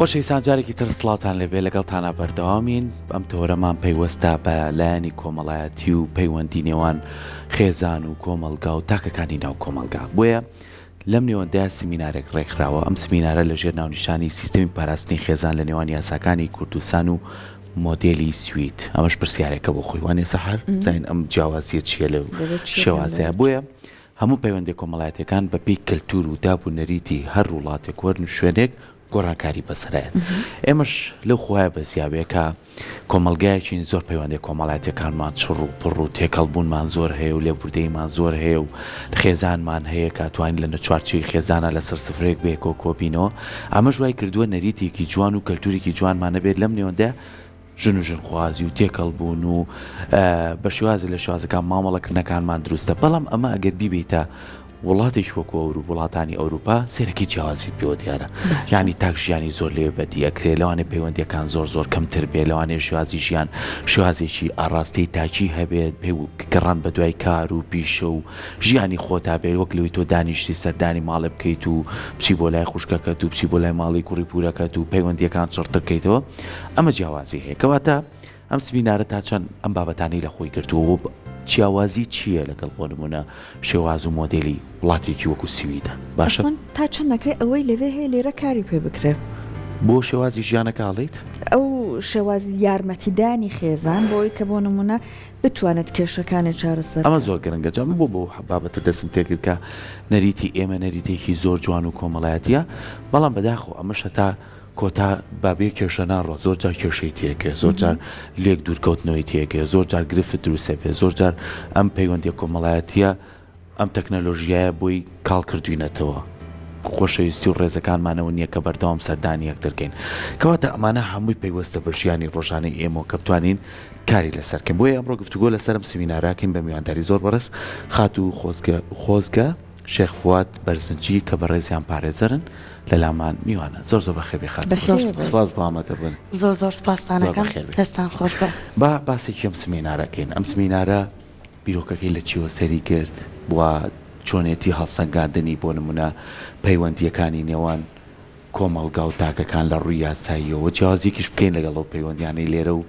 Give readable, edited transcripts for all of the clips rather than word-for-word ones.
خۆشەویستان جارێکی تر سڵاوتان لێبێ لەگەڵتانا بەردەوامین ئەم تەوەرەمان پەیوەستە بە لایەنی کۆمەڵایەتی و پەیوەندی نێوان خێزان و کۆمەڵگا و تاکەکانی ناو کۆمەڵگا بۆیە لەم نێوەندەیا سمینارێک ڕێکخراوە ئەم سمینارە لە ژێر ناونیشانی سیستەمی پاراستنی خێزان لە نێوان یاساکانی کوردستان و مۆدێلی سوید ئەمەش پرسیارێکە بۆ خۆی وانە سەحەر بزانین ئەم جیاوازیە چییە لەو شێوازەیە بۆیە هەموو پەیوەندیە کۆمەڵایەتیەکان بە پێی کەلتور و داب و نەریتی هەر وڵاتێک و هەر شوێنێک گۆڕانکاری بەسەرایەت. ئێمەش لەو خوایە بەزیاوێ کە کۆمەڵگایەکین زۆر پەیوەندیە کۆمەڵایەتیەکانمان چڕ و پڕ و تێکەڵ بوونمان زۆر هەیە و لێبوردەییمان زۆر هەیە و خێزانمان هەیە کە توانین لە چوارچێوەی خێزانە لەسەر سفرەیەک بەیەکەوە کۆبینەوە ئەمەش وای کردووە نەریتێکی جوان و کەلتورێکی جوانمان هەبێت لەم نێوەندە ژن و ژنخوازی و تێکەڵ بوون و بە شێوازێک لە شێوازەکان مامەڵەکردنەکانمان دروستە بەڵام ئەمە ئەگەر بیبیتە وڵاتێکی وەکو ئەورو وڵاتانی ئەوروپا سێرەکی جیاوازی پێوە دیارە یعنی تاک ژیانی زۆر لێ بەدی ئەکرێ لەوانێ پەیوەندیەکان زۆر زۆر کەمتر بێ لەوانێ شێوازی ژیان شێوازێکی ئاڕاستەی تاکی هەبێت پێ گەڕان بە دوای کار و پیشە و ژیانی خۆتا بێت وەک لەوەی تۆ دانیشتی سەردانی ماڵێ بکەیت و بچی بۆ لای خوشکەکەت و بچی بۆ لای ماڵی کوڕی پورەکەت و پەیوەندیەکان چڕتر کەیتەوە ئەمە جیاوازی هەیە کەواتە ئەم سمینارە تا چەند ئەم بابەتانەی لە خۆی گرتووە و جیاوازی چییە لەگەڵ بۆ نمونە شێواز و مۆدێلی وڵاتێکی وەکو سویدە باشە ئەسڵەن تا چەند ئەکرێ ئەوەی لەوێ هەیە لێرە کاری پێ بکرێ؟ بۆ شێوازی ژیانەکە ئەڵێیت؟ ئەو شێوازی یارمەتیدانی خێزان بۆ ئەوەی کە بۆ نمونە بتوانێت کێشەکانی چارەسەر ئەمە زۆر گرنگە جا من بۆ بەو بابەتە دەستم تێکرد کە نەریتی ئێمە نەریتێکی زۆر جوان و کۆمەڵایەتیە بەڵام بەداخەوە ئەمەش هەتا کۆتا با بێ کێشە ناڕوا زۆر جار کێشەی تێکێ زۆر جار لێک دوورکەوتنەوەی تێکێ زۆر جار گرفت دروستە بێ زۆر جار ئەم پەیوەندیە کۆمەڵایەتیە ئەم تەکنەلۆژیایە بۆی کاڵ کردوینەتەوە خۆشەویستی و ڕێزەکانمانەوە نییە کە بەردەوام سەردانی یەکتر کەین کەواتە ئەمانە هەمووی پەیوەستە بە ژیانی ڕۆژانەی ئێمەوە کە بتوانین کاری لەسەر کەین بۆیە ئەمڕۆ گفتوگۆ لەسەر ئەم سمینارەکەین بە میوانداری زۆر بەڕێز خاتوو خۆزگە خۆزگە شێخ فواد بەرزنجی کە بەڕێزیان پارێزەرن لەلامان میوانە زۆر زۆر بەخێر بێ خاتوو زۆر سپاس. سپاس بۆ ئامادەبوون. زۆر زۆر سپاستان زۆر ئەکەم بەخێر بێی. دەستان خۆش بێ. با باسێکی ئەم سمینارە کەین ئەم سمینارە بیرۆکەکەی لە چیوە سەری گرت و چۆنێتی هەڵسەنگاندنی بۆ نمونە پەیوەندییەکانی نێوان کۆمەڵگا و تاکەکان لە ڕووی یاساییەوە جیاوازیەکیش بکەین لەگەڵ ئەو پەیوەندیانەی لێرە و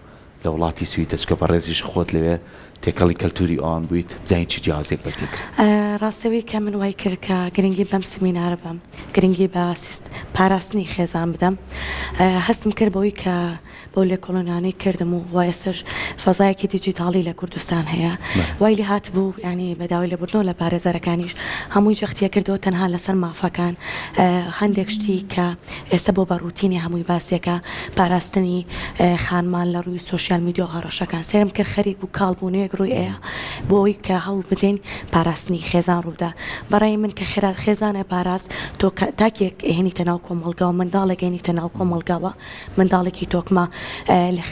لە وڵاتی سویدە چونکە بەڕێزیش خۆت لەوێ تێکەڵی کەلتوری ئەوان بوویت بزانین چ جیاوازیەک بەدی کرێ. ڕاستە وی کە من وای کرد کە گرنگی بەم سمینارە بەم گرنگی بە سیست پاراستنی خێزان بدەم هەستم کرد بەوەی کە بەو لێکۆڵینانەی کردم و وا ئێستەش فەزایەکی دیجیتاڵی لە کوردستان هەیە وای لێ هاتبوو یانی بە داوای لێبوردنەوە لە پارێزەرەکانیش هەمووی جەختیە کردەوە تەنها لەسەر مافەکان هەندێک شتی کە ئێستا بۆ بە ڕوتینی هەمووی باسێکە پاراستنی خانمان لە ڕووی سۆشیال میدیا و هەڕەشەکان سەیرم کرد خەریک بوو کاڵ بوونەوەیەک ڕووی ئەیا بۆ ئەوەی کە هەوڵ بدەین پاراستنی خێزان ڕووبدا بەڕای من کە خێرا خێزانە پاراست تۆ تاکێک ئەهێنیتە ناو کۆمەڵگاوە منداڵێک ئەهێنیتە ناو کۆمەڵگاوە منداڵێکی تۆکمە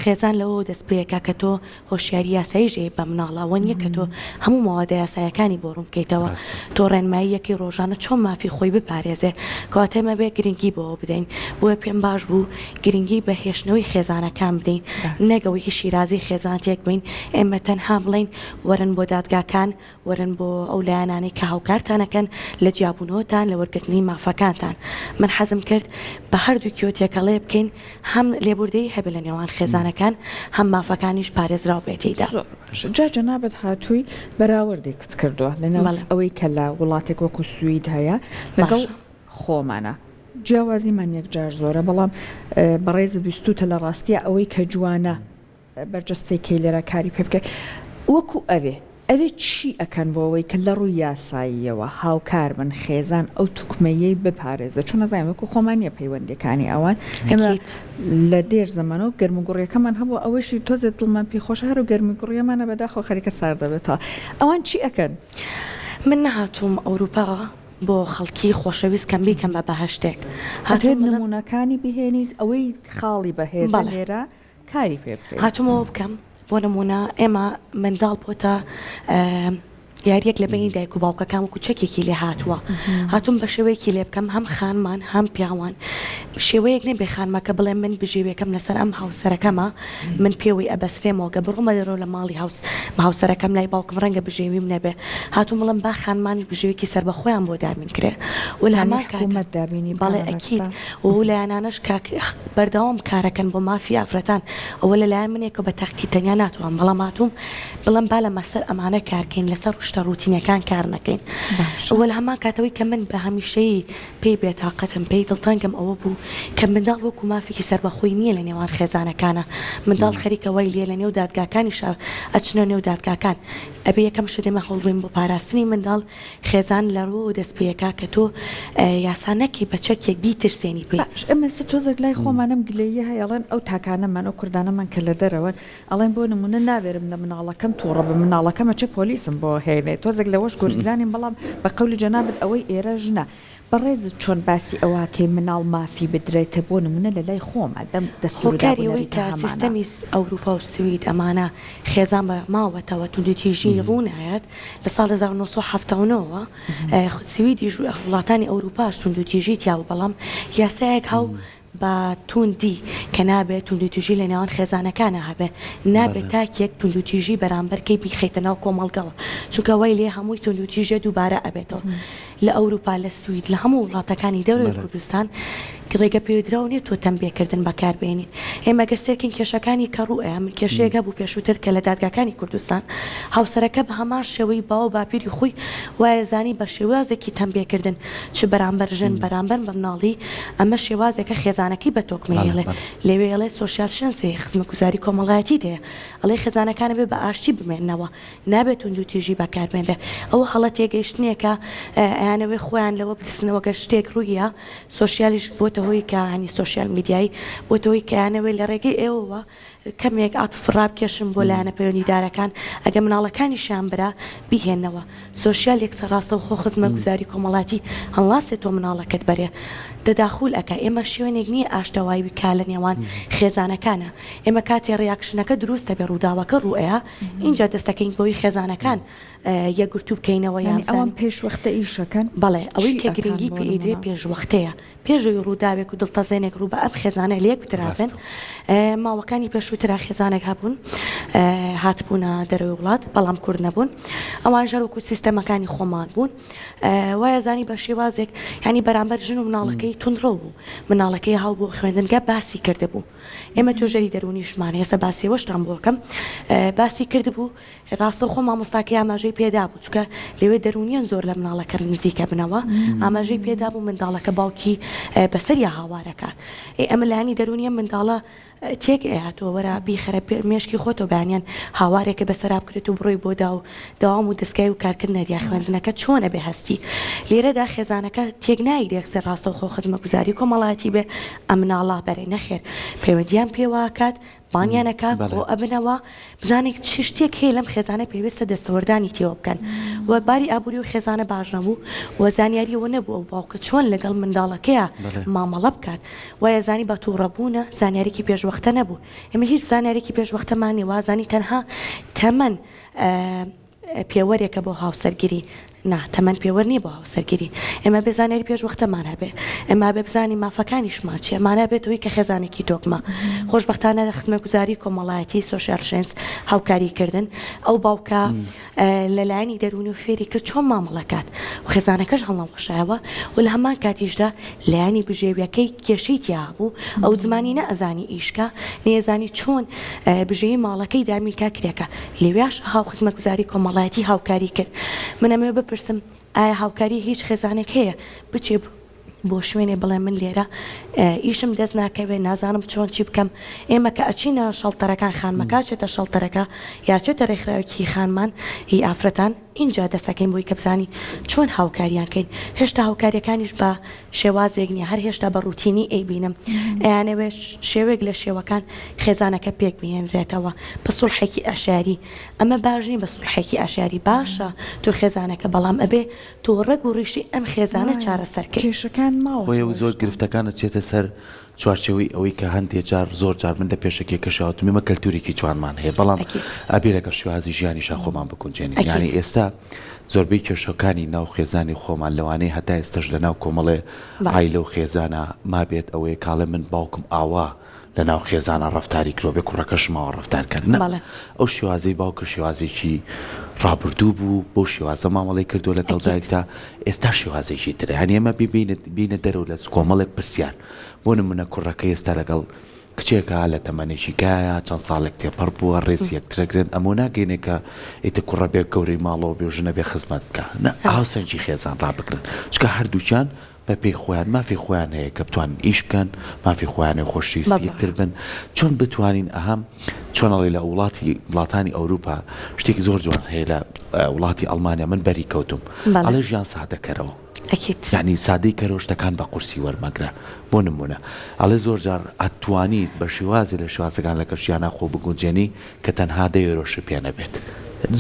خێزان لەوەوە دەست پێکا کە تۆ هۆشیاری یاساییش ئەی بە مناڵ ئەوە نیە کە تۆ هەموو مەوادە یاسایەکانی بۆ ڕوون بکەیتەوە تۆ ڕێنماییەکەی ڕۆژانە چۆن مافی خۆی بپارێزێ کەواتە ئێمە بێ گرنگی بەوە بدەین بۆیە پێم باش بوو گرنگی بە هێشتنەوەی خێزانەکان بدەین نەک ئەوەی کە شیرازەی خێزان تێک بەین ئێمە تەنها بڵێین وەرن بۆ دادگاکان وەرن بۆ ئەو لایەنانەی کە هاوکارتان ئەکەن لە جیابوونەوەتان لە وەرگرتنی مافەکانتان من حەزم کرد بە هەردووکیەوە تێکەڵێ بکەین هەم لێبوردەیی هەبێ لە نێوان خێزانەکان هەم مافەکانیش پارێزراو بێ تێیدا. زۆر باشە جا جەنابت هاتووی بەراوردێکت کردووە لە ناو ئەوەی کە لە وڵاتێک وەکو سوید هەیە لەگەڵ خۆمانە جیاوازیمان یەکجار زۆرە بەڵام بەڕێزت ویستوتە لە ڕاستیا ئەوەی کە جوانە بەرجەستەی کەی لێرە کاری پێ بکەی وەکو ئەوێ ئەوێ چی ئەکەن بۆ ئەوەی کە لە ڕووی یاساییەوە هاوکار بن خێزان ئەو توکمەیەی بپارێزێت چون ئەزانین وەکو خۆمان نیە پەیوەندیەکانی ئەوان ئێمە لە دێر زەمەنەوە گەرموگوڕیەکەمان هەبووە ئەوەیشی تۆزێ دڵمان پێی خۆشە هەر و گەرموگوڕیەمانە بەداخەوە خەریکە سارد دەبێتەوە ئەوان چی ئەکەن؟ من نەهاتووم ئەوروپا بۆ خەڵکی خۆشەویست کەم بیکەم بە بەهەشتێک هاتووم ئەتەوێت نموونەکانی بهێنیت ئەوەی خاڵی بەهێزە لێرە کاری پێ بکەین. هاتوومەوە بکەم بۆ نموونە ئێمە منداڵ بۆتە. یاریەک لە بەینی دایک و باوکەکان وەکو چەکێکی لێ هاتووە هاتووم بە شێوەیەکی لێ بکەم هەم خانمان هەم پیاوان شێوەیەک نەبێ خانمەکە بڵێ من بژێویەکەم لەسەر ئەم هاوسەرەکەمە من پێوەی ئەبەسرێمەوە گە بڕۆمە دەرەوە لە ماڵی هاوس هاوسەرەکەم لای باوکم ڕەنگە بژێویم نەبێ هاتووم بڵێم با خانمانیش بژێویەکی سەربەخۆیان بۆ دابین کرێ و لە یانی هەمان کات حکوومەت دابینی بکا بەڵێ ئەکید مەبەستە؟ و لایەنانەش کە بەردەوام کارەکەن بۆ مافی ئافرەتان ئەوە لەلایەن منێکەوە بە تاکی تەنیا ناتوانم بەڵام هاتووم بڵێم با لە مەسەر ئەمانە کار کەین لەسەر شتە ڕوتینەکان کار نەکەین باشە. وە لە هەمان کاتەوەی کە من بە هەمیشەیی پێی بێتاقەتم پێی دڵتەنگم ئەوە بوو کە منداڵ وەکو مافێکی سەربەخۆی نییە لە نێوان خێزانەکانا منداڵ خەریکە وای لێ لە نێو دادگاکانیشا ئەچنە نێو دادگاکان ئەبێ یەکەم شت ئێمە هەوڵ بەین بۆ پاراستنی منداڵ خێزان لە ڕووەوە دەست پێکا کە تۆ یاسا نەکەی بە چەکێک بیترسێنی پێی. باش ئێمە ئێستا تۆزێک لای خۆمان ئەم گلەییە هەیە ئەڵێن ئەو تاکانەمان ئەو کوردانەمان کە لە دەرەوەن ئەڵێن بۆ نموونە ناوێرم لە مناڵەکەم توڕە بم مناڵەکەم ئەچێ پۆلیسم بۆ هێنێ تۆزێک لەوەش گورزانین بەڵام بە قەولی جەنابت ئەوەی ئێرە ژنە بەڕێزت چۆن باسی ئەوە ئەکەی مناڵ مافی بدرێتێ بۆ نموونە لە لای خۆمان لەم دەستوور و هۆکاری ئەوەی دابونەریتە کە هەمانە. سیستەمی ئەوروپا و سوید ئەمانە خێزان بە ماوەتەوە توندوتیژی ڕوونایەت لە ساڵ 1970 وە سویدیش وڵاتانی ئەوروپاش توندوتیژی تیابوو بەڵام یاسایەک هاو بە توندی کە نابێت توندوتیژی لە نێوان خێزانەکانا هەبێ، نابێت تاکێک توندوتیژی بەرامبەرکەی بیخەیتە ناو کۆمەڵگەوە، چونکە وای لێ هەمووی توندوتیژیە دووبارە ئەبێتەوە. لە ئەوروپا، لە سوید، لە هەموو وڵاتەکانی دەرەوەی کوردستان ڕێگە پێدراو نیە تۆ تەمبێکردن بەکار بێنیت. ئێمە گەر سەیرکەین کێشەکانی کە ڕوو ئەیا، من کێشەیەک هەبوو پێشووتر کە لە دادگاکانی کوردستان هاوسەرەکە بە هەمان شێوەی باو باپیری خۆی وایەزانی بە شێوازێکی تەمبێکردن چ بەرامبەر ژن بەرامبەر بە مناڵی ئەمە شێوازێکە خێزانەکەی بە تۆکمەی ئەڵێ لەوێ ئەڵێ سۆشیال شێنس هەیە خزمەتگوزاری کۆمەڵایەتی دەیە ئەڵێ خێزانەکان ئەبێ بە ئاشتی بمێننەوە نابێت توندوتیژی بەکاربێنرێ ئەوە هەڵە تێگەیشتنێکە ئەیانەوێ خۆیان لەوە بدزنەوە گەر شتێک ڕوویە سۆشیالیش بۆتە هۆی کە هەنی سۆشیال میدیایی بۆتە هۆی کە ئەیانەوێ لە ڕێگەی ئێوەوە کەمێک عەتف ڕابکێشن بۆ لایەنە پەیوەندیدارەکان ئەگەر مناڵەکانیشیان برا بیهێننەوە سۆشیال یەکسەر ڕاستەوخۆ خزمەتگوزاری کۆمەڵاتی هەڵناسێ تۆ مناڵەکەت بەرێ تەداخول ئەکا ئێمە شوێنێک نییە ئاشتەوایی کا لە نێوان خێزانەکانا ئێمە کاتێ reaction ەکە دروست ئەبێ ڕووداوەکە ڕوو ئەیا ئینجا دەستەکەین بەوەی خێزانەکان یەکگرتوو بکەینەوە یان یانی ئەوان پێشوەختە ئیشەکەن؟ بەڵێ ئەوەی چی کە ئەکەن گرنگی بۆ پێ ئەیدرێ نموونە؟ پێشوەختەیە پێش ئەوەی ڕووداوێک و دڵتەزێنێک ڕوو بە ئەم خێزانە لێک بترازێن، ماوەکانی پێشووترا خێزانێک هەبوون هاتبوونە دەرەوەی وڵات بەڵام کورد نەبوون ئەوانیش هەر وەکو سیستەمەکانی خۆمان بوون وایەزانی بە شێوازێک یانی بەرامبەر ژن و مناڵەکەی توندڕەو بوو مناڵەکەی هاو بۆ خوێندنگە باسی کردبوو ئێمە توێژەری دەروونیشمان هەیە ئێستا باسی ئەوەشتان بۆ ئەکەم باسی کردبوو ڕاستەوخۆ مامۆستاکەی ئاماژەی پێدابوو چونکە لەوێ دەروونیان زۆر لە مناڵەکە نزیکە بنەوە ئاماژەی پێدابوو منداڵەکە باوکی بەسەریا هاوارەکات ئێ ئەمە لایەنی دەروونیە منداڵە تێک ئەیاتەوە وەرە بیخەرە مێشکی خۆتەوە بەیانیان هاوارێکە بەسەرا بکرێت و بڕۆی بۆ داو دەوام و دەستگای و کارکردنە یا خوێندنەکە چۆن ئەبێ هەستی لێرەدا خێزانەکە تێک نایرێ یەکسەر ڕاستەوخۆ خزمەتگوزاری کۆمەڵایەتی بێ ئەم مناڵە بەرێ نەخێر پەیوەندیان پێوە ئەکات بانگیان ئەکا کۆ ئەبنەوە بزانێ چ شتێک هەیە لەم خێزانە پێویستە دەستەوەردانی تێوە بکەن و باری ئابووری و خێزانە باش نەبوو و زانیاری ئەوە نەبوو ئەو باوکە چۆن لەگەڵ منداڵەکەیا مامەڵە بکات وایە زانی بە تووڕەبوونە زانیاریکی پێشوەختە نەبوو ئێمە هیچ زانیاریکی پێشوەختەمان نیە وازانی تەنها تەمەن پێوەرێکە بۆ هاوسەرگیری؟ نا، تەمەن پێوەر نییە بۆ هاوسەرگیری. ئێمە ئەبێ زانیاری پێشوەختەمان هەبێ. ئێمە ئەبێ بزانین مافەکانیشمان چییە. ئەمانە ئەبێتە هۆی کە خێزانێکی تۆکمە. خۆشبەختانە خزمەتگوزاری کۆمەڵایەتی، socialtjänst، هاوکاری کردن. ئەو باوکە لە لایەنی دەروونی و فێری کرد چۆن مامەڵە کات و خێزانەکەش هەڵنەوەشایەوە و لە هەمان کاتیشدا لایەنی بژێویەکەی کێشەی تیا هەبوو. ئەو زمانی نەئەزانی ئیش کا، نەیەزانی چۆن بژێوی ماڵەکەی دابین کا کرێکە. لەوێش هاوخزمەتگوزاری کۆمەڵایەتی هاوکاری کرد. من ئەمەوێ بپرسم ئایا هاوکاری هیچ خێزانێک هەیە بچێ بۆ شوێنێ بڵێ من لێرە ئیشم دەست ناکەوێ نازانم چۆن چی بکەم ئێمە کە ئەچینە شەڵتەرەکان خانمەکە ئەچێتە شەڵتەرەکە یا چێتە رێکخراوێکی خانمان هی ئافرەتان ئینجا دەستەکەین بۆی کە بزانی چۆن هاوکاریان کەین هێشتا هاوکاریەکانیش بە شێوازێک نیە هەر هێشتا بە ڕوتینی ئەیبینم ئەیانەوێ شێوەیەک لە شێوەکان خێزانەکە پێک بهێنرێتەوە بە سوڵحێکی عەشایەری ئەمە باش نیە بە سوڵحێکی عەشایەری باشە تۆ خێزانەکە بەڵام ئەبێ تۆ ڕەگ و ڕیشەی ئەم خێزانە چارەسەر کەی. کێشەکان خۆی ماوەتەوە زۆر هێشتا. گرفتەکان ئەچێتە سەر. چوارچێوەی ئەوەی کە هەندێ جار زۆر جار من لە پێشەکیەکەشا وتم ئێمە کەلتورێکی جوانمان هەیە بەڵام ئەبێ لەگەڵ شێوازی ژیانیشا خۆمان بگونجێنین یانی ئێستا زۆربەی کێشەکانی ناو خێزانی خۆمان لەوانەیە هەتا ئێستاش لە ناو کۆمەڵێ عایلە و خێزانا مابێت ئەوەیە کاڵێ من باوکم ئاوا لە ناو خێزانا ڕەفتاری کرۆ بێ کوڕەکەشم ئاوا ڕەفتار کات نا ئەو شێوازەی باوکە شێوازێکی ڕابردوو بوو بەو شێوازە مامەڵەی کردووە لەگەڵ دایکتا ئێستا شێوازێکی ترە یانی ئێمە بینە دەرەوە لە کۆمەڵێک پرسیار بۆ نمونە کوڕەکە ئێستا لەگەڵ کچێکە لە تەمەنێکی گایە چەند ساڵێک تێپەڕ بووە ڕێزی یەکترەگرن ئەمە ناگەینێ کە ئیتر کوڕە بێ گەورەی ماڵەوە بێ و ژنە بێ خزمەت بکە نە هاوسەنگی خێزان ڕابگرن چونکە هەردووکیان بە پێی خۆیان مافی خۆیان هەیە کە بتوانن ئیش بکەن مافی خۆیان هەیە خۆشەویستی یەکتر بن چۆن بتوانین ئەهەم چۆن ئەڵێ لە وڵاتی وڵاتانی ئەوروپا شتێکی زۆر جوان هەیە لە وڵاتی ئەڵمانیا من بەری کەوتوم ئەڵێ ژیان سادەکەرەوە ئەکید. یانی سادەی کەرەوە شتەکان بە قورسی وەرمەگرە بۆ نمونە ئەڵێ زۆر جار ئەتوانیت بە شێوازێ لە شێوازەکان لەگەڵ ژیانا خۆ بگونجێنی کە تەنها دە یۆرۆشت پێ نەبێت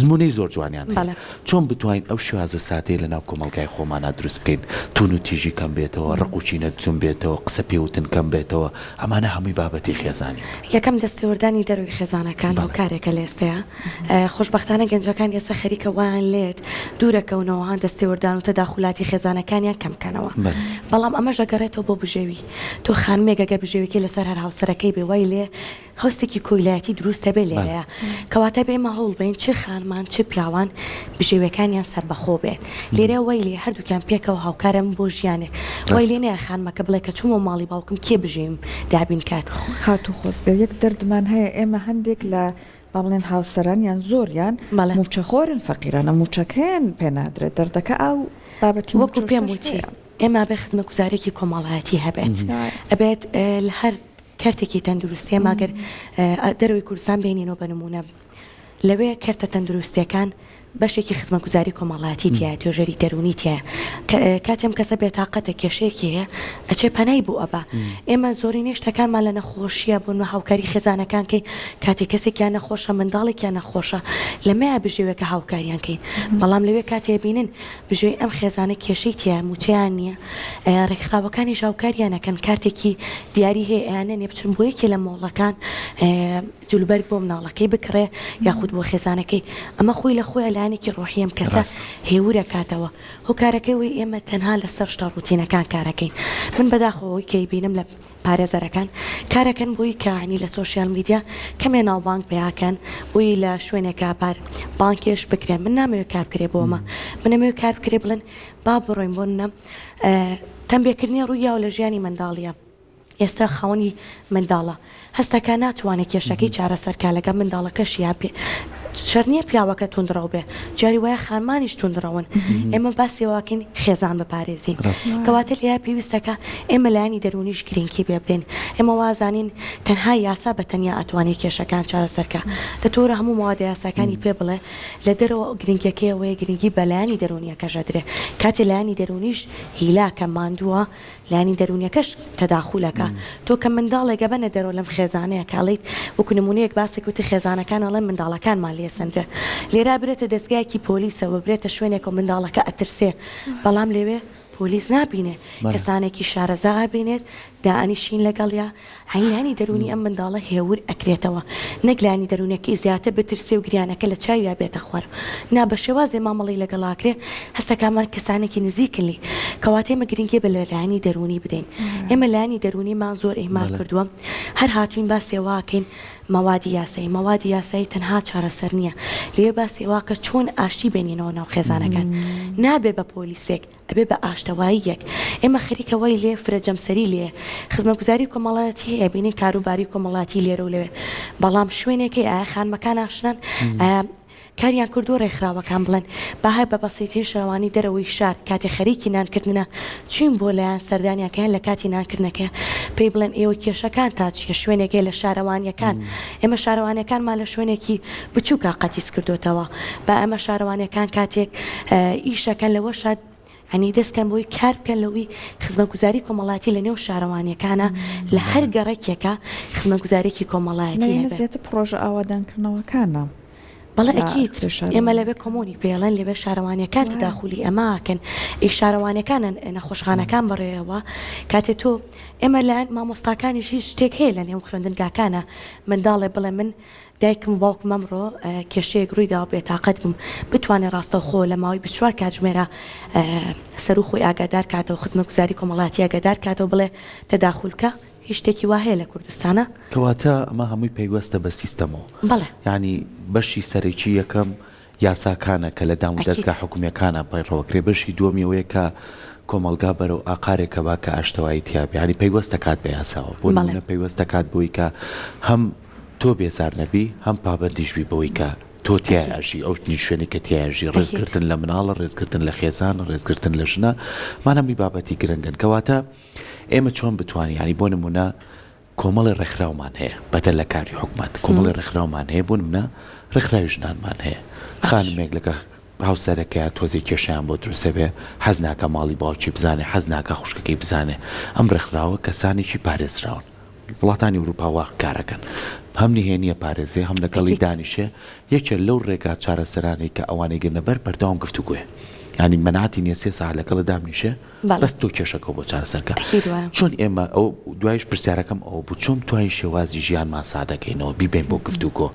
نمونەی زۆر جوانیان هەیە بەڵێ. چۆن بتوانین ئەو شێوازە سادەیە لەناو کۆمەڵگای خۆمانا دروست بکەین توون و تیژی کەم بێتەوە ڕق و کینە کەم بێتەوە قسە پێ وتن کەم بێتەوە ئەمانە هەمووی بابەتی خێزانین. یەکەم دەستێوەردانی دەرەوەی خێزانەکان بەڵێ. هۆکارێکە لە ئێستەیا خۆشبەختانە گەنجەکان ئێستا خەریکە وایان لێت دوورەکەونەوە هان دەستێوەردان و تەداخولاتی خێزانەکانیان کەم کەنەوە بەڵام ئەمەش ئەگەڕێتەوە بۆ بژێوی تۆ خانمێک ئەگەر بژێویەکەی لەسەر هەر هاوسەرەکەی بێ وای لێ هەستێکی کۆیلایەتی دروست دەبێ لێرەیە کەواتە بێ ئێمە هەوڵ بەین چ خانمان چ پیاوان بژێویەکانیان سەربەخۆ بێت لێرە وای لێ هەردووکیان پێکەوە هاوکارن بۆ ژیانێک وای لێ نەیە خانمەکە بڵێ کە چوومەوە ماڵی باوکم کێ بژێویم دابین کات. خاتوو خۆزگە یەک دەردمان هەیە ئێمە هەندێک لە با بڵێن هاوسەران یان زۆریان بەڵێ. مووچەخۆرن فەقیرانە مووچەکەیان پێ نادرێت دەردەکە ئاو بابەتی وەکو مووچەش پێم تەش وتی هەیە. ئێمە ئەبێ خزمەتگوزاریەکی کۆمەڵایەتی هەبێت ئەبێت لە هەر کەرتێکی تەندروستی ئێمە گەر دەرەوەی کوردستان بێنینەوە بە نموونە لەوێ کەرتە تەندروستیەکان بەشێکی خزمەتگوزاری کۆمەڵایەتی تیایە، توێژەری دەروونی تیایە، کاتێ ئەم کەسە بێتاقەتە کێشەیەکی هەیە ئەچێ پەنای بۆ ئەبا، ئێمە زۆرینەی شتەکانمان لە نەخۆشیە بۆ نمونە هاوکاری خێزانەکان کەین کاتێ کەسێکیان نەخۆشە منداڵێکیان نەخۆشە لەمەیا بژێوێکە هاوکاریان کەین، بەڵام لەوێ کاتێ ئەبینن بژێوی ئەم خێزانە کێشەی تیایە موچەیان نیە ڕێکخراوەکانیش هاوکاریان ئەکەن کارتێکی دیاری هەیە ئەیانەنێ بچن بۆ یەکێ لە مۆڵەکان جلوبەرگ بۆ مناڵەکەی بکڕێ یاخود بۆ خێزانەکەی ئەمە خۆی لە خۆیان لایەنێکی ڕۆحی ئەم کەسە هێورەکاتەوە هۆکارەکەی وی ئێمە تەنها لەسەر شتە ڕوتینەکان کارەکەین من بەداخەوە ئەوەی کە ئەیبینم لە پارێزەرەکان کارەکەن بۆی کە عنی لە سۆشیال میدیا کەمێ ناوبانگ پەیاکەن بۆی لە شوێنێکا پار بانکێش بکرێن من نامەوێت کار بکرێ بۆمە من ئەمەوێت کار بکرێ بڵێن با بڕۆین بۆ نە تەمبێکردنی ڕوویاوە لە ژیانی منداڵیە ئێستا خاوەنی منداڵە هەستەکا ناتوانێ کێشەکەی چارەسەر کا لەگەڵ منداڵەکەشی یان پێ شەرت نییە پیاوەکە توندڕەو بێ جاری وایە خانمانیش توندڕەون ئێمە باسی ئەوەکەین خێزان بپارێزین کەواتە لێرە پێویستەکە ئێمە لایەنی دەروونیش گرنگی پێ بدەین ئێمە وازانین تەنها یاسا بە تەنیا ئەتوانێ کێشەکان چارەسەر کا دەتۆرە هەموو موادە یاساکانی پێ بڵێ لە دەرەوە گرنگیەکەی ئەوەیە گرنگی بە لایەنی دەروونیەکەش ئەدرێ کاتێ لایەنی دەروونیش هیلاکە ماندووە لایەنی دەروونیەکەش تەداخول ئەکا تۆ کە منداڵێک ئەبەنە دەرەوە لەم خێزانەیە کە ئەڵێیت وەکو نمونەیەک باسێک وتی خێزانەکان ئەڵێن منداڵەکانمان لێ سەنرێ لێرە ئەبرێتە دەزگایەکی پۆلیسەوە ببرێتە شوێنێکەوە منداڵەکە ئەترسێ بەڵام لەوێ پۆلیس نابینێ کەسانێکی شارەزا ئەبینێت دائەنیشین لەگەڵیا لایەنی دەروونی ئەم منداڵە هێور ئەکرێتەوە نەک لایەنی دەروونەکەی زیاتر بترسێ و گریانەکە لە چاویا بێتە خوار نا بە شێوازێ مامەڵەی لەگەڵا ئەکرێ هەستەکانمان کەسانێکی نزیکن لێی کەواتە ئێمە گرنگی بە لایەنی دەروونی بدەین ئێمە لایەنی دەروونیمان زۆر ئیهمال کردووە هەر هاتووین باسی ئەوە ئەکەین مەوادی یاسایی مەوادی یاسایی تەنها چارەسەر نییە لێ باسی ئەوە کە چۆن ئاشتی بێنینەوە ناو خێزانەکان نابێ بە پۆلیسێک ئەبێ بە ئاشتەواییەک. ئێمە خەریکە وای لێ فرە جەمسەری لێیە. خزمەتگوزاری کۆمەڵایەتی هەیە، ئەبینین کاروباری کۆمەڵایەتی لێرە و لەوێ. بەڵام شوێنێک هەیە ئایا خانمەکان ئاشنان؟ ئایا کاریان کردووە ڕێکخراوەکان بڵێن با هەر بە بەسیترین شەوانی دەرەوەی شار کاتێ خەریکی نانکردنە چوین بۆ لایان سەردانیان کەن لە کاتی نانکردنەکەیا پێی بڵێن ئێوە کێشەکانتا چیە شوێنێک هەیە لە شارەوانیەکان ئێمە شارەوانیەکانمان لە شوێنێکی بچوکا قەتیس کردۆتەوە با ئێمە شارەوانیەکان کاتێک ئیشەکەن لەوەشا یانی دەست کەن بۆی کار بکەن لەوەی خزمەتگوزاری کۆمەڵایەتی لە نێو شارەوانیەکانە لە هەر گەڕەکێکە خزمەتگوزارێکی کۆمەڵایەتی ئێمە هەبێ. زیاتر پڕۆژە ئاوادانکردنەوەکانە. بەڵێ ئەکید ئێمە لەوێ کۆمۆنی پێڵێن لەوێ شارەوانیەکان تەداخولی ئەمە ئەکەن ئی شارەوانیەکانن نەخۆشخانەکان بەڕێوە کاتێ تۆ ئێمە لایەن مامۆستاکانیش هیچ شتێک هەیە لە نێو خوێندنگاکانە منداڵێ بڵێ من دایکم و باوکم ئەمڕۆ کێشەیەک ڕووی داوە بێتاقەت بووم بتوانێ ڕاستەوخۆ لە ماوەی 24 کاتژمێرا سەرو خۆی ئاگادار کاتەوە خزمەتگوزاری کۆمەڵایەتی ئاگادار کاتەوە بڵێ تەداخول کە هیچ شتێکی وا هەیە لە کوردستانا؟ کەواتە ئەمە هەمووی پەیوەستە بە سیستەمەوە. بەڵێ. یانی بەشی سەرەکی یەکەم یاساکانە کە لە دام و دەزگا حکومییەکانا پەیڕەوەکرێ، بەشی دووەمی ئەوەیە کە کۆمەڵگا بەرەو ئاقارێکە با کە ئاشتەوایی تیا بێ، یانی پەیوەست دەکات بە یاساوە. بۆ نموونە پەیوەست دەکات بەوەی کە هەم تۆ بێزار نەبی، هەم پابەندیش بی بەوەی کە تۆ تیای ئەژی، ئەو شوێنەی کە تیای ئەژی، ڕێزگرتن لە مناڵە، ڕێزگرتن لە خێزانە، ڕێزگرتن لە ژنە، ئەمانە هەمووی بابەتی گرنگن. کەواتە ئێمە چۆن بتوانین یانی بۆ نمونە کۆمەڵی ڕێکخراومان هەیە بەدەر لە کاری حکومەت کۆمەڵی ڕێکخراومان هەیە بۆ نمونە ڕێکخراوی ژنانمان هەیە خانمێک لەگە هاوسەرەکەیا تۆزێ کێشیان بۆ دروستە بێ حەز ناکە ماڵی باوکی بزانێ حەز ناکە خوشکەکەی بزانێ ئەم ڕێکخراوە کەسانێکی پارێزراون وڵاتانی ئەوروپا وا کارەکەن هەم نهێنیە پارێزێ هەم لەگەڵی دانیشێ یەکێ لەو ڕێگا چارەسەرانەی کە ئەوانەی گرنە بەر بەردەوام گفتوگۆیە یانی مەناتی نیە سێ سەعات لەگەڵت دابنیشێ بەس تۆ کێشەکەو بۆ چارەسەر کە چۆن ئێمە ئەو دوایش پرسیارەکەم ئەوە بوو چۆن توانین شێوازی ژیانمان سادەکەینەوە بیبەین بۆ گفتوگۆ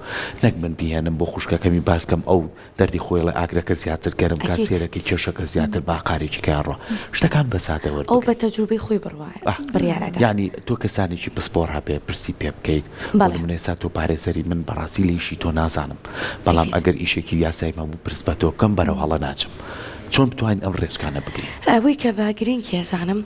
نەک من بیهێنم بۆ خوشکەکەمی باس کەم ئەو دەردی خۆی ڵێ ئاگرەکە زیاتر گەرم کا سێرەکەی کێشەکە زیاتر با قارێکی کە ڕۆ شتەکان بە سادە وەر ئەو بە تەجروبەی خۆی بڕوایە بڕیارەدا یانی تۆ کەسانێکی پسپۆڕ هەبێ پرسی پێ بکەیت بۆ نمونە ئێستا تۆ پارێزەری من بەڕاستی لە ئیشی تۆ نازانم بەڵام ئەگەر ئیشێکی یاسایی مەبوو پرس بە تۆ بکەم بەرەو هەڵە ناچم چۆن بتوانین ئەم ڕێچکانە بگرین؟ ئەوەی کە بە گرنگی ئەزانم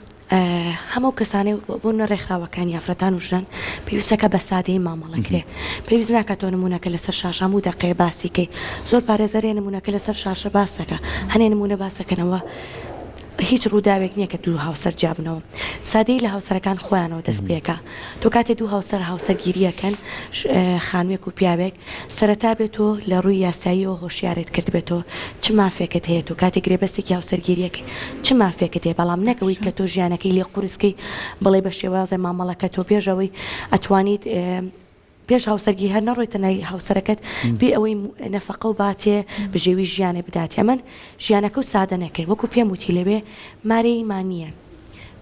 هەموو کەسانەی بۆ نمونە ڕێکخراوەکانی ئافرەتان و ژنان پێویستەکە بە سادەیی مامەڵە کرێ پێویست ناکات تۆ نمونەکە لەسەر شاشە هەموو دەقەیە باسی کەی زۆر پارێزەر هەیە نمونەکە لەسەر شاشە باسەکە هەنێ نمونە باسەکەنەوە هیچ ڕووداوێک نییە کە دوو هاوسەر جیابنەوە سادەیی لە هاوسەرەکان خۆیانەوە دەست پێکا تۆ کاتێ دوو هاوسەر هاوسەرگیریەکەن خانوێک و پیاوێک سەرەتا بێ تۆ لە ڕووی یاساییەوە هۆشیارت کردبێتەوە چ مافێکت هەیە تۆ کاتێک گرێبەستێکی هاوسەرگیریەکەی چ مافێکت هەیە بەڵام نەک ئەوەی کە تۆ ژیانەکەی لێ قورس کەی بڵێی بە شێوازێ مامەڵەکە تۆ پێش ئەوەی ئەتوانیت پێش هاوسەرگیری هەر نەڕۆیتە نای هاوسەرەکەت بێ ئەوەی نەفەقە و باتێ بژێوی ژیانێ بداتێ ئەمن ژیانەکە و سادە نەکەی وەکو پێم وتی لەوێ مارەییمان نییە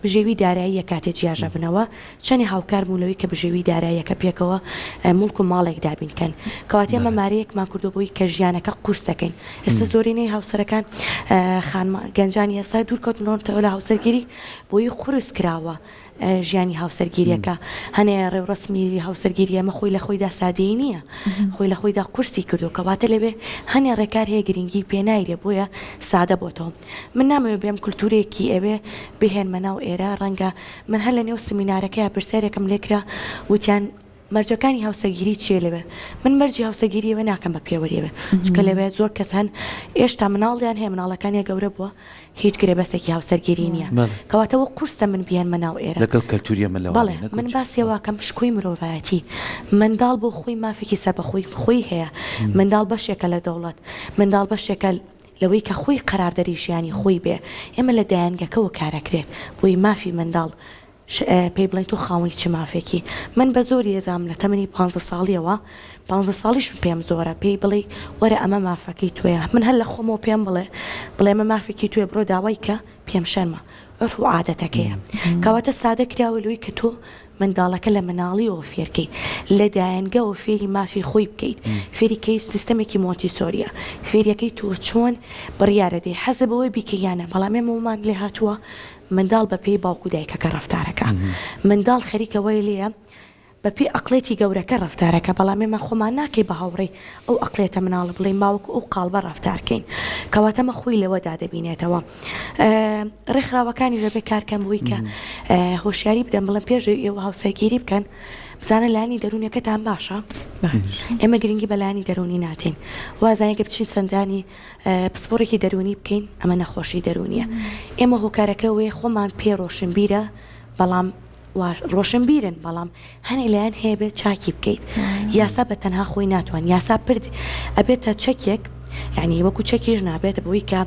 بژێوی داراییە کاتێ جیاش ئەبنەوە چەنێ هاوکار بوون لەوەی کە بژێوی داراییەکە پێکەوە موڵک و ماڵێک دابین کەن کەواتە ئێمە مارەیەکمان کردووە بۆی کە ژیانەکە قورسەکەین ئێستا زۆرینەی هاوسەرەکان خانمە گەنجانی ئێستا دوور کەوتنەوە لە هاوسەرگیری بۆی قورس کراوە ژیانی هاوسەرگیریەکە هەنێ ڕێوڕەسمی هاوسەرگیری ئەمە خۆی لە خۆیدا سادەیی نییە خۆی لە خۆیدا قورسی کردو کەواتە لەوێ هەنێ ڕێکار هەیە گرنگی پێ نایرێ بۆیە سادە بۆتەوە من نامەوێ بێم کولتوورێکی ئەوێ بهێنمە ناو ئێرە، ڕەنگە من هەر لە نێو سمینارەکەیا پرسیارێکم لێ کرا وتیان مەرجەکانی هاوسەرگیری چییە لەوێ؟ من مەرجی هاوسەرگیری ئەوێ ناکەم بە پێوەری ئەوێ، چونکە لەوێ زۆر کەس هەن ئێشتا مناڵیان هەیە مناڵەکانیان گەورە بووە هیچ گرێبەستێکی هاوسەرگیری نییە، کەواتە وە قورسە من بیهێنمە ناو ئێرە. لەگەڵ کەلتووری ئێمە لەوانەیە بەڵێ من باسی ئەوە ئەکەم شکۆی مرۆڤایەتی منداڵ بۆ خۆی مافێکی سەربەخۆی خۆی هەیە، منداڵ بەشێکە لە دەوڵەت، منداڵ بەشێکە لەوەی کە خۆی قەراردەری ژیانی خۆی بێ، ئێمە لە دایەنگەکەوە کارەکرێت بۆی مافی منداڵ پێی بڵێن تۆ خاوەنی چ مافێکی، من بە زۆری ئەزانم لە تەمەنی پانزە ساڵیەوە، پانزە ساڵیشم پێم زۆرە، پێی بڵێی وەرە ئەمە مافەکەی تۆیە، من هەر لە خۆمەوە پێم بڵێ، بڵێ ئەمە مافێکی تۆیە بڕۆ داوای کە، پێم شەرمە، عورف و عادەتەکەیە. کەواتە سادە کراوە لەوەی کە تۆ منداڵەکە لە مناڵیەوە فێرکەی، لە دایەنگەوە فێری مافی خۆی بکەیت، فێری کەی سیستەمێکی مۆنتیسۆریە، فێریەکەی تۆ چۆن بڕیارەدەی حەزە بەوەی بیکەی یان نا، بەڵام ئێمە وەمان لێهاتووە منداڵ بەپێی باوک و دایکەکە ڕەفتارەکا، منداڵ خەریکە وای لێیە بەپێی ئەقڵێتی گەورەکە ڕەفتارەکا، بەڵام ئێمە خۆمان ناکەی بە هاوڕێی ئەو ئەقڵێتە مناڵە بڵێین با وەکو ئەو قاڵبە ڕەفتارکەین، کەواتە ئەمە خۆی لەوەدا دەبینێتەوە. ڕێکخراوەکانیش دەبێت کار کەن بۆی کە هۆشیاری بدەن بڵێن پێش ئێوە هاوسەرگیری بکەن بزانە لایەنی دەروونیەکەتان باشە ئێمە گرنگی بە لایەنی دەروونی نادەین وازانین کە بچین سەندانی پسپۆڕێکی دەروونی بکەین ئەمە نەخۆشی دەروونیە ئێمە هۆکارەکە وێ خۆمان پێ ڕۆشنبیرە بەڵام ڕۆشنبیرن بەڵام هەنێ لایەن هەیە بێت چاکی بکەیت یاسا بە تەنها خۆی ناتوان یاسا پرد ئەبێتە چەکێک. یعنی وەکو چەکیش نابێت بۆی کە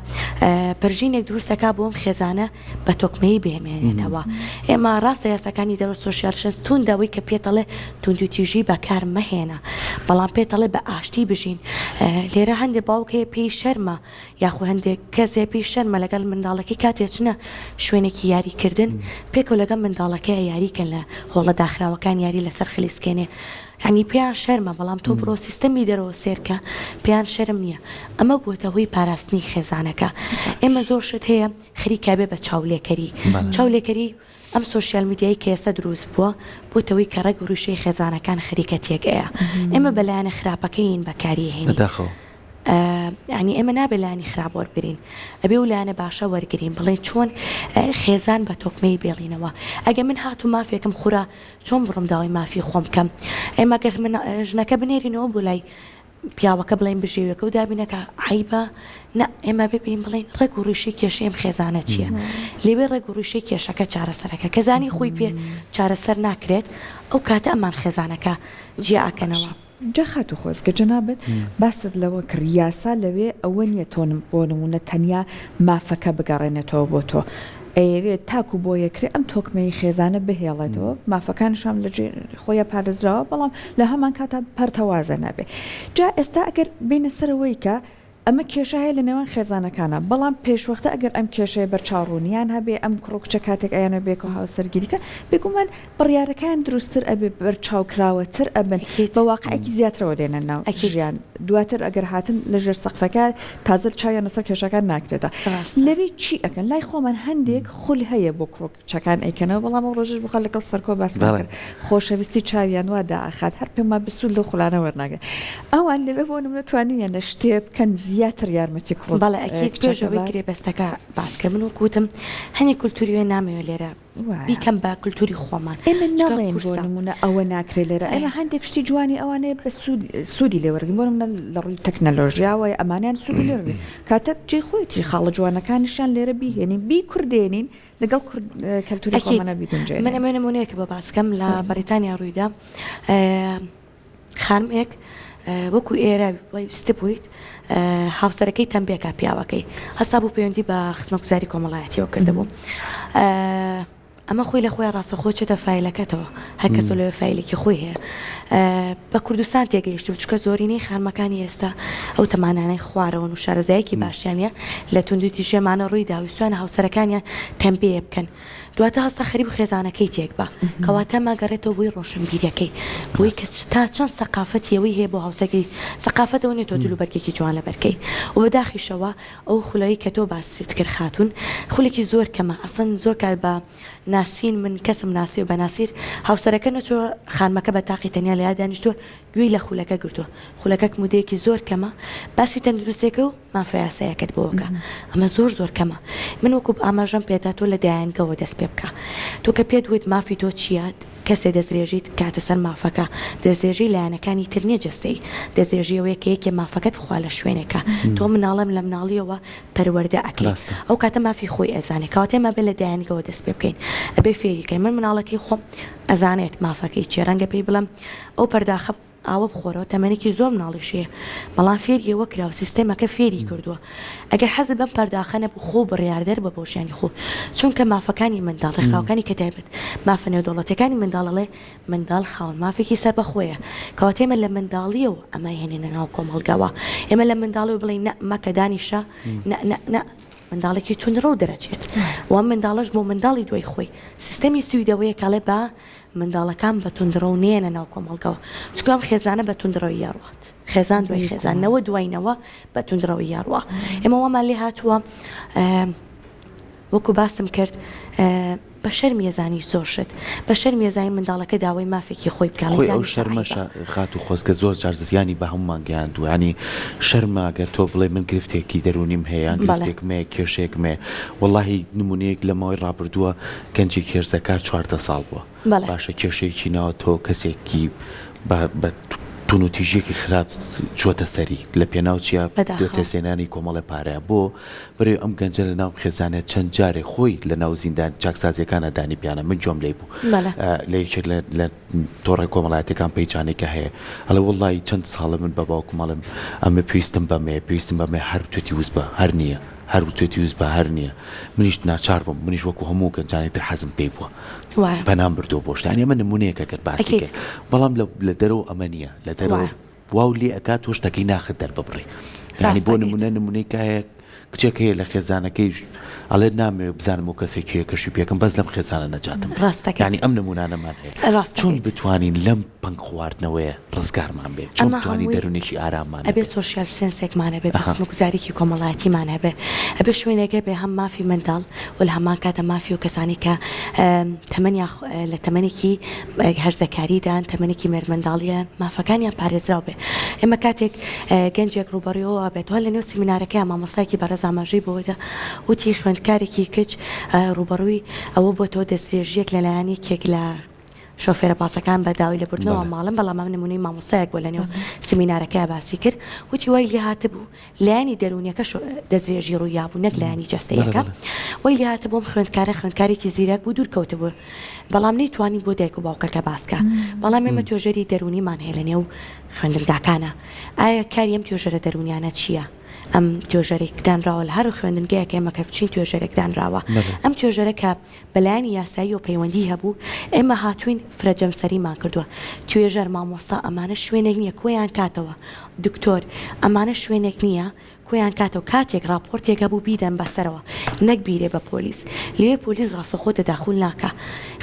پەرژینێک دروستەکە بۆم خێزانە بە تۆکمەیی بهمێنێتەوە. ئێمە ڕاستە یاساکانی دەرەوە سۆشیال توندە ئەوەی کە پێتەڵێ توندوتیژی بەکار مەهێنە بەڵام پێتەڵێ بە ئاشتی بژین. لێرە هەندێ باوک هەیە پێی شەرمە یاخۆ هەندێک کەس هەیە پێی شەرمە لەگەڵ منداڵەکەی کاتێ چنە شوێنێکی یاری کردن پێکەوە لەگەڵ منداڵەکەی یاری کەن لە هۆڵە داخراوەکان یاری لەسەر خلیسکێنێ یانی پێیان شەرمە بەڵام تۆ بڕۆ سیستەمی دەرەوە سێرکە پێیان شەرم نییە ئەمە بووەتە هۆی پاراستنی خێزانەکە ئێمە زۆر شت هەیە خەریکە بێ بە چاولێکەری چاولێکەری ئەم سۆشیال میدیای کە ئێستا دروست بووە بۆتەوەی کە ڕەگ و ڕیشەی خێزانەکان خەریکە تێک ئەیا ئێمە بە لایەنە خراپەکەین بەکاری هێنین یانی ئێمە نابێ لایەنی خراپ وەربگرین ئەبێ و لایەنە باشە وەرگین بڵێ چۆن خێزان بە تۆکمەی بێڵینەوە ئەگە من هاتوو مافێکم خورا چۆن بڕۆم داوای مافی خۆم بکەم؟ ئێمە گەر من ژنەکە بنێرینەوە بۆ لای پیاوەکە بڵێین بژێویەکە و دابینەکە عەیبە؟ نا ئێمە بێ بێین بڵێین ڕێک و ڕیشەی کێشەی ئەم خێزانە چییە؟ لەوێ ڕێک و ڕیشەی کێشەکە چارەسەرەکە کە زانی خۆی پێ چارەسەر ناکرێت ئەو کاتە ئەمان خێزانەکە جیا ئەکەنەوە. جا خاتوو خۆزگە جەنابت باست لەوە کرد یاسا لەوێ ئەوە نیە تۆ بۆ نموونە تەنیا مافەکە بگەڕێنێتەوە بۆ تۆ ئەیەوێت تاکو بۆ یەکرێ ئەم تۆکمەیی خێزانە بهێڵێتەوە مافەکانیشام لە جێ خۆیا پارێزراوە بەڵام لە هەمان کاتا پەرتەوازە نابێ جا ئێستا ئەگەر بێینە سەرەوەی کە ئەمە کێشە هەیە لە نێوان خێزانەکانا، بەڵام پێشوەختە ئەگەر ئەم کێشەیە بەرچاوڕوونیان هەبێ، ئەم کوڕ و کچە کاتێک ئەیانەوێ بەیەکەوە هاوسەرگیری کەن، بێگومان بڕیارەکەیان دروستتر ئەبێ، بەرچاوکراوەتر ئەبن، ئەکید. بە واقعێکی زیاترەوە دێنە ناو ئەکید. ژیان. دواتر ئەگەر هاتن لە ژێر سەقفەکە تازە چاویان لەسەر کێشەکان ناکرێتەوە. ڕاستە. لەوێ چی ئەکەن؟ لای خۆمان هەندێک خول هەیە بۆ کوڕ و کچەکان ئەیکەنەوە بەڵام ئەو ڕۆژەش بخوا لەگەڵ سەرکۆ باسمان بەڵێ. کرد خۆشەویستی چاویان وا دائەخات هەر پێم وابێ سوود لەو خولانە وەرناگرن ئەوان لەوێ بۆ نمونە توانیویانە شتێ بکەن زیاتر یارمەتی کوڕ بەڵێ ئەکید پێش کچەکە ئەوەی بات گرێبەستەکە باس کەم من وەکو وتم هەنێ کولتوری وێ نامەوێ لێرە وایە بیکەم بە کولتوری خۆمان ئێمە چونکە ناڵێین بۆ قورسە. نمونە ئەوە ناکرێ لێرە ئێ. ئێمە هەندێک شتی جوانی ئەوانەیە بە سوود سوودی لێ وەرگرین بۆ نمونە لە ڕووی تەکنەلۆژیاوە ئەمانەیان سوودی لێ وەرگرین کاتە جێی خۆیەتی خاڵە جوانەکانیشیان لێرە بیهێنین بیکوردێنین لەگەڵ کورد کەلتوری ئەکید خۆمانە من بیگونجێنین. ئەمەوێ نمونەیەکە بۆ باس کەم لە فەرموو. بەریتانیا ڕوویدا خانمێک وەکو ئێرە وای ویستبوویت هاوسەرەکەی تەمبێکا پیاوەکەی هەستا بوو پەیوەندی بە خزمەتگوزاری کۆمەڵایەتیەوە کردبوو ئەمە خۆی لە خۆی ڕاستەخۆ چێتە فایلەکەتەوە هەر کەس لەوێ فایلێکی خۆی هەیە بە کوردستان تێگەیشتبوو چونکە زۆرینەی خانمەکانی ئێستا ئەو تەمانانەی خوارەوەن و شارەزایەکی باشیان نیە لە توندوتیژی ئەمانە ڕووی دا ویستویانە هاوسەرەکانیان تەمبێ بکەن دواتر هەستا خەریب خێزانەکەی تێک با کەواتە ماگەڕێتەوە بۆی ڕۆشنبیریەکەی بۆی کە تا چەند سەقافەتی ئەوەی هەیە بۆ هاوسەرگیری سەقافەتەوە نیە تۆ جل و بەرگێکی جوان لەبەرکەی و بەداخیشەوە ئەو خولەی کە تۆ باست کرد خاتوون خولێکی زۆر کەمە ئەسڵەن زۆر کات بە ناسین من کەسم ناسیوە بە ناسیر هاوسەرەکە نەچووە خانمەکە بە تاقی تەنیا لە یاد دانیشتووە گوێی لە خولەکە گرتووە خولەکەک مودەیەکی زۆر کەمە باسی تەندروستیەکە و مافە یاسایەکەت بۆ بکە ئەمە زۆر زۆر کەمە من وەکو ئاماژەم پێدا تۆ لە دایەنگەوە دەست پێ بکە تۆ کە پێت وت مافی تۆ چییە کەسێ دەستدرێژیت کاتە سەر مافەکە دەستدرێژی لایەنەکانی تر نیە جەستەیی دەستدرێژی ئەوەیە کە یەکێ مافەکەت بخوا لە شوێنێکا تۆ مناڵم لە مناڵیەوە پەروەردە ئەکەی ڕاستە. ئەو کاتە مافی خۆی ئەزانێ کەواتە ئێمە ئەبێ لە دایەنگەوە دەست پێ بکەین ئەبێ فێری کەین من مناڵەکەی خۆم ئەزانێت مافەکەی چیە ڕەنگە پێی بڵێم ئەو پەرداخە ئاوە بخۆرەوە تەمەنێکی زۆر مناڵیش هەیە بەڵام فێری ئەوە کراوە سیستێمەکە فێری کردووە ئەگەر حەزت بەم پەرداخە نەبوو خۆو بڕیاردەر بە بۆ ژیانی خۆت چونکە مافەکانی منداڵ ڕێکخراوەکانی کە تایبەت مافە نێودەوڵەتیەکانی منداڵ ئەڵێ منداڵ خاوەن مافێکی سەربەخۆیە کەواتە ئێمە لە منداڵیەوە ئەمە هێنێنە ناو کۆمەڵگەوە ئێمە لە منداڵیەوە بڵێین نە مەکە دانیشە نە نە نە منداڵێکی توندڕەو دەرەچێت و ئەم منداڵەش بۆ منداڵی دوای خۆی سیستەمی سویدەوەیە کە ئەڵێ با منداڵەکان بە توندڕەو نەیەنە ناو کۆمەڵگەوە چونکە ئەم خێزانە بە توندڕەوی ئەڕوات خێزان دوای خێزان نەوە دوای نەوە بە توندڕەوی ئەڕوا ئێمە وامان لێ هاتووە وەکو باسم کرد بە شەرمی ئەزانی زۆر شت بە شەرمی ئەزانی منداڵەکە داوای مافێکی خۆی بکا خۆی ئەو شەرمەشە خاتوو خۆزگە زۆر جار زیانی بە هەموومان گەیاندووە یانی شەرمە گەر تۆ بڵێ من گرفتێکی دەروونیم هەیە یان گرفتێکم هەیە کێشەیەکم هەیە وەڵاهی نموونەیەک لە ماوەی ڕابردووە گەنجێکی هەرزەکار 14 ساڵ بووە باشە کێشەیەکی ناوە تۆ کەسێکی بە بە. توندوتیژیەکی خراپ چووەتە سەری لە پێناو چیا بەداخەوە. دەستێنانی کۆمەڵێ پارەیە بۆ برێ ئەم گەنجە لە ناو خێزانێ چەند جارێ خۆی لە ناو زیندان چاکسازیەکانە دانی پیانە من گوێم لێی بوو بەڵێ. لە یەکێک لە لە تۆڕە کۆمەڵایەتیەکان پەیجانەی کە هەیە ئەڵێ وەڵڵاهی چەند ساڵە من بە باوکم ئەڵێم ئەمە پێویستم بەمەیە پێویستم بەمەیە هەر وتوێتی وس بە هەر نییە هەر وتوێتی وس بە هەر نییە منیش ناچار بووم منیش وەکو هەموو گەنجانی تر حەزم پێی بووە وایە. پەنام بردووە بۆ شتە یانی ئەمە نمونەیەکە کە باسی ئەکید. کرد بەڵام لە لە دەرەوە ئەمە نییە لە دەرەوە وایە. واو لێ ئەکات تۆ شتەکەی ناخت دەرببڕی یانی ڕاست بۆ ئەکەیت. نمونە نمونەی کە هەیە کچێک هەیە لە خێزانەکەی ئەڵێت نامەوێت بزانم ئەو کەسە کێیە کە شووی پێکەم بەس لەم خێزانە نەجاتم بێ ڕاست دەکەیت. یانی ئەم نمونانەمان هەیە ڕاست چۆن دەکەیت. بتوانین لەم پەنگ خواردنەوەیە ڕزگارمان بێ چۆن ئەمە بتوانین هەمووی دەروونێکی ئاراممان ئەبێ هەبێ؟ social sense ێکمان هەبێ ئەها. خزمەتگوزاریی کۆمەڵایەتیمان هەبێ ئەبێ شوێنێک هەبێ هەم مافی منداڵ و لە هەمان کاتا مافی ئەو کەسانەی کە تەمەنیان لە تەمەنێکی هەرزەکاریدان تەمەنێکی مێردمنداڵییان مافەکانیان پارێزراو بێ ئێمە کاتێک گەنجێک ڕووبەڕووی ئەوە بێت هەر لەنێو سیمینارەکەیا مامۆستایەکی بەڕێز ئاماژەی بەوەدا وتی خوێندکارێکی کچ ڕووبەڕووی ئەوە بۆتەوە دەستدرێژییەک لەلایەن یەکێک لە شۆفێرە پاسەکان بە داوای لێبوردنەوە ماڵم بەڵام ئەم نمونەی مامۆستایەک بوو لەنێو سیمینارەکەیا باسی کرد وتی وای لێهاتبوو لایەنی دەروونیەکە دەستدرێژی ڕوویابوو نەک لایەنی جەستەیەکە وای لێهاتبوو ئەم خوێندکارە خوێندکارێکی زیرەک بوو دوور کەوتبوو بەڵام نەیتوانی بۆ دایک و باوکەکە باس کا بەڵام ئێمە توێژەری دەروونیمان هەیە لەنێو خوێندنگاکانە ئایا کاری ئەم توێژەرە دەروونیانە چییە؟ ئەم توێژەرێک دانراوە لە هەر خوێندنگەیەک ئێمە کە بچین توێژەرێک دانراوە ئەم توێژەرە کە بە لایەنی یاساییەوە پەیوەندی هەبوو ئێمە هاتووین فرە جەمسەریمان کردووە توێژەر مامۆستا ئەمانە شوێنێک نییە کۆیان کاتەوە دکتۆر ئەمانە شوێنێک نییە کۆیان کاتەوە کاتێک ڕاپۆرتێک هەبوو بیدەن بەسەرەوە نەک بیرێ بە پۆلیس لەوێ پۆلیس ڕاستەوخۆ تەداخول ناکا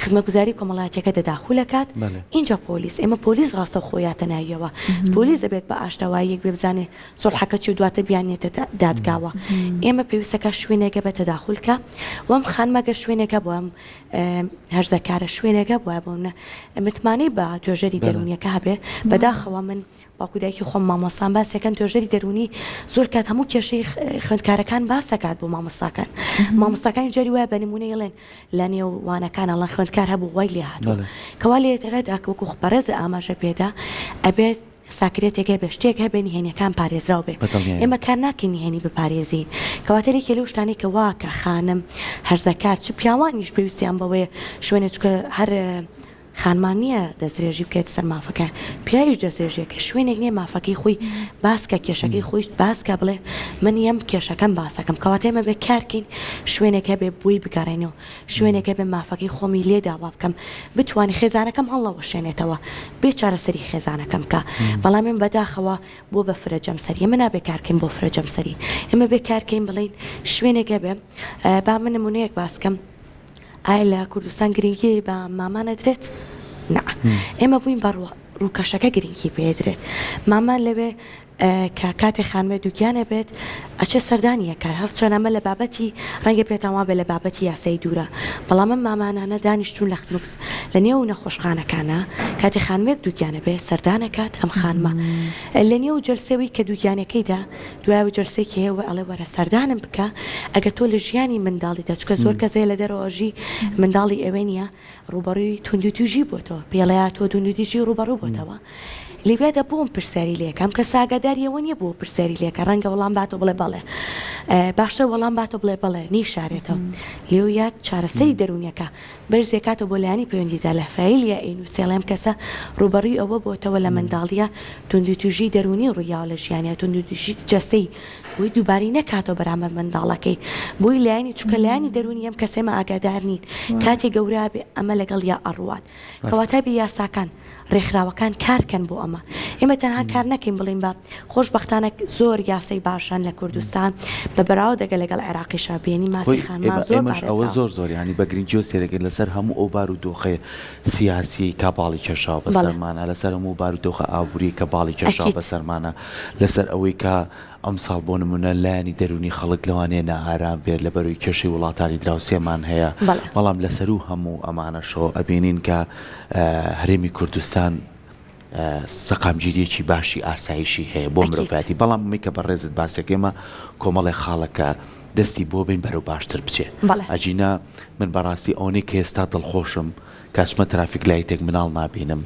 خزمەتگوزاری کۆمەڵایەتیەکە تەداخول ئەکات ئینجا پۆلیس ئێمە پۆلیس ڕاستەوخۆ یاتە ناویەوە پۆلیس ئەبێت بە ئاشتەواییەک بێ بزانێ سوڵحەکە چی و دواتر بیاننێتە دادگاوە ئێمە پێویستەکە شوێنێکە بە تەداخول کە وەم خانمە گەر شوێنێکە بۆ ئەم هەرزەکارە شوێنێکە بووە بۆ متمانەی بە توێژەری دەروونیەکە هەبێ بەداخەوە من باوک و دایکی خۆم مامۆستان باسەکەن توێژەری دەروونی زۆر کات هەموو کێشەی خوێندکارەکان باسەکات بۆ مامۆستاکان مامۆستاکانی جاری وایە بە نمونە یڵێن لە نێو وانەکان ئەڵێن خوێندکار هەبوو وای لێ هاتووە کەوا لێرەدا وەکو بەڕێز ئاماژە پێدا ئەبێت ساکرێتێک هەبێ شتێک هەبێ نهێنیەکان پارێزراو بێ ئێمە کار ناکەین نهێنی بپارێزین کەواتە یەکێ لەو شتانەی کە وا کە خانم هەرزەکار چ پیاوانیش پێویستیان بەوەیە شوێنێ چونکە هەر خانمان نییە دەستدرێژی بکەێت سەر مافەکە پیاویش دەستدرێژیەکە شوێنێک نییە مافەکەی خۆی باسکە کێشەکەی خۆی باسکە بڵێ من یەم کێشەکەم باسەکەم کەواتە ئێمە بێ کارکەین شوێنێک هەبێ بۆی بگەڕێنەوە شوێنێک هەبێ مافەکەی خۆمی لێ داوا بکەم بتوانێ خێزانەکەم هەڵنەوەشێنێتەوە بێ چارەسەری خێزانەکەم بکا بەڵام ئێمە بەداخەوە بۆ بە فرە جەمسەری ئێمە نابێ کارکەین بۆ فرە جەمسەری ئێمە بێ کارکەین بڵێین شوێنێک هەبێ با من نمونەیەک باسکەم ئایا لە کوردستان گرنگی بە ماما نەدرێت؟ نا ئێمە بووین بە ڕووکەشەکە گرنگی پێدرێت ماما لەوێ کە کاتێ خانمێ دووگیان ئەبێت ئەچێ سەردانی ئەکات هەرچەند ئەمە لە بابەتی ڕەنگە پێتان وابێ لە بابەتی یاسایی دوورە بەڵام ئەم مامانانە دانیشتوون لە خزمەت لە نێو نەخۆشخانەکانا کاتێ خانمێک دووگیان ئەبێ سەردان ئەکات ئەم خانمە لە نێو جەلسەوی کە دووگیانەکەیدا دوای ئەو جەلسەیەکی هەیە وە ئەڵێ وەرە سەردانم بکە ئەگەر تۆ لە ژیانی منداڵیدا چونکە زۆر کەس هەیە لە دەرەوە ئەژی منداڵی ئەوێ نییە ڕووبەڕووی توندوتیژی بۆتەوە پێڵێ تۆ توندوتیژی ڕووبەڕوو بۆتەوە لیبیادا بۆم پرسیاری لێکە ئەم کەسە ئاگاداری ئەوە نییە بۆ پرسیاری لێکە ڕەنگە وەڵام باتەوە بڵێ بەڵێ باشتر وەڵام باتەوە بڵێ بەڵێ نیشارێتەوە لێو یاد چارەسەری دەروونیەکە بەرزێکاتەوە بۆ لایەنی پەیوەندیدار لە فایل یا ئەینوسێ ئەم کەسە ڕووبەڕووی ئەوە بۆتەوە لە منداڵیە توندوتیژی دەروونی ڕوویاوە لە ژیانیا توندوتیژی جەستەی بۆی دووبارەی نەکاتەوە بەرامبەر منداڵەکەی بۆی لایەنی چونکە لایەنی دەروونی ئەم کەسە ئێمە ئاگادار نین کاتێ گەورە بێ ئەمە لەگەڵیا ئەڕوات کەواتە بێ یاساکان ڕێکخراوەکان کارکەن بۆ ئەمە ئێمە تەنها کار نەکەین بڵین بە خۆشبەختانە زۆر یاسای باشان لە کوردستان بە بەراوە دەگە لەگەڵ عێراقیشا بێنی مافی خانمان زۆر ئێمەش ئەوە زۆر زۆر ینی بە گرنگیەوە سێرەکەین لەسەر هەموو ئەو بار و دۆخەی سیاسیەی کە باڵی کێشاوە بەسەرمانە لەسەر هەموو بار و دۆخە ئابووری کە باڵی کێشاوە بەسەرمانە لەسەر ئەوەی کە ئەمساڵ بۆ نموونە لایەنی دەروونی خەڵک لەوانەیە نائارام بێت لەبەرەوەی کێشەی وڵاتانی دراوسێمان هەیە، بەڵام لەسەروو هەموو ئەمانەشەوە ئەبینین کە هەرێمی کوردستان سەقامگیرییەکی باشی ئاسایشی هەیە بۆ مرۆڤایەتی، بەڵام ئەمەی کە بەڕێزت باسەکەی ئێمە کۆمەڵێک خاڵە کە دەستی بۆ بەین بەرەو باشتر بچێ، ئەگینا من بەڕاستی ئەوەنەی کە ئێستا دڵخۆشم کە ئەچمە ترافیک لایتێک مناڵ نابینم.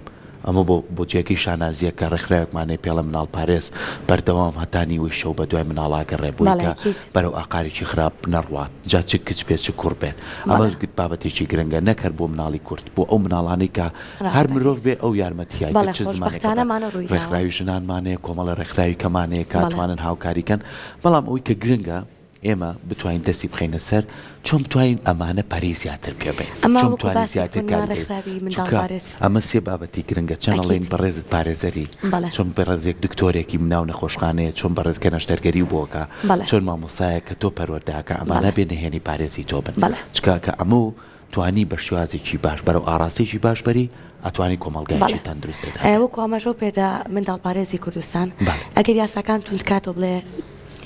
ئەمە بۆ بۆ جێگەی شانازیە کە ڕێکخراوێکمان هەیە پێڵێ مناڵپارێز بەردەوام هەتا نیوەی شەو بە دوای مناڵا گەڕێ بۆی بەڵێ کە ئەکید. بەرەو ئاقارێکی خراپ نەڕوات جا چ کچ بێت چ کوڕ بێت ئەمە بەڵێ. بابەتێکی گرنگە نەک هەر بۆ مناڵی کورد بۆ ئەو مناڵانەی کە هەر ڕاستە مرۆڤ بێ ئەو یارمەتیە ئیتر بەڵێ چ زمانێکە خۆشبەختانە بە ئەمانە ڕوویداوە. ڕێکخراوی ژنانمان هەیە کۆمەڵە ڕێکخراوی کەمان هەیە کە بەڵێ. ئەتوانن هاوکاری کەن بەڵام ئەوەی کە گرنگە ئێمە بتوانین دەستی بخەینە سەر چۆن بتوانین ئەمانە پەرەی زیاتر پێ بەین ئەمە چۆن وەکو بتوانین باست زیاتر بۆ نمونە کاری بکەین ڕێکخراوی چونکە منداڵپارێز ئەمە سێ بابەتی گرنگە چەند ئەڵێین ئەکید بەڕێزت پارێزەری بەڵێ. چۆن بەڕێزێک دکتۆرێکی ناو نەخۆشخانەیە چۆن بەڕێز کە نەشتەرگەری بۆ ئەکا بەڵێ. چۆن مامۆستایەک کە تۆ پەروەردە ئەکا ئەمانە بەڵێ. بێ نهێنی پارێزی تۆ بن بەڵێ. چونکە کە ئەمە و توانی بە شێوازێکی باش بەرەو ئاڕاستەیەکی باش بەری ئەتوانی کۆمەڵگایەکی بەڵێ تەندروستت هەبێ. وەکو ئاماژەو پێدا منداڵپارێزی کوردستان بەڵێ. ئەگەر یاساکان توند کاتەوە بڵێ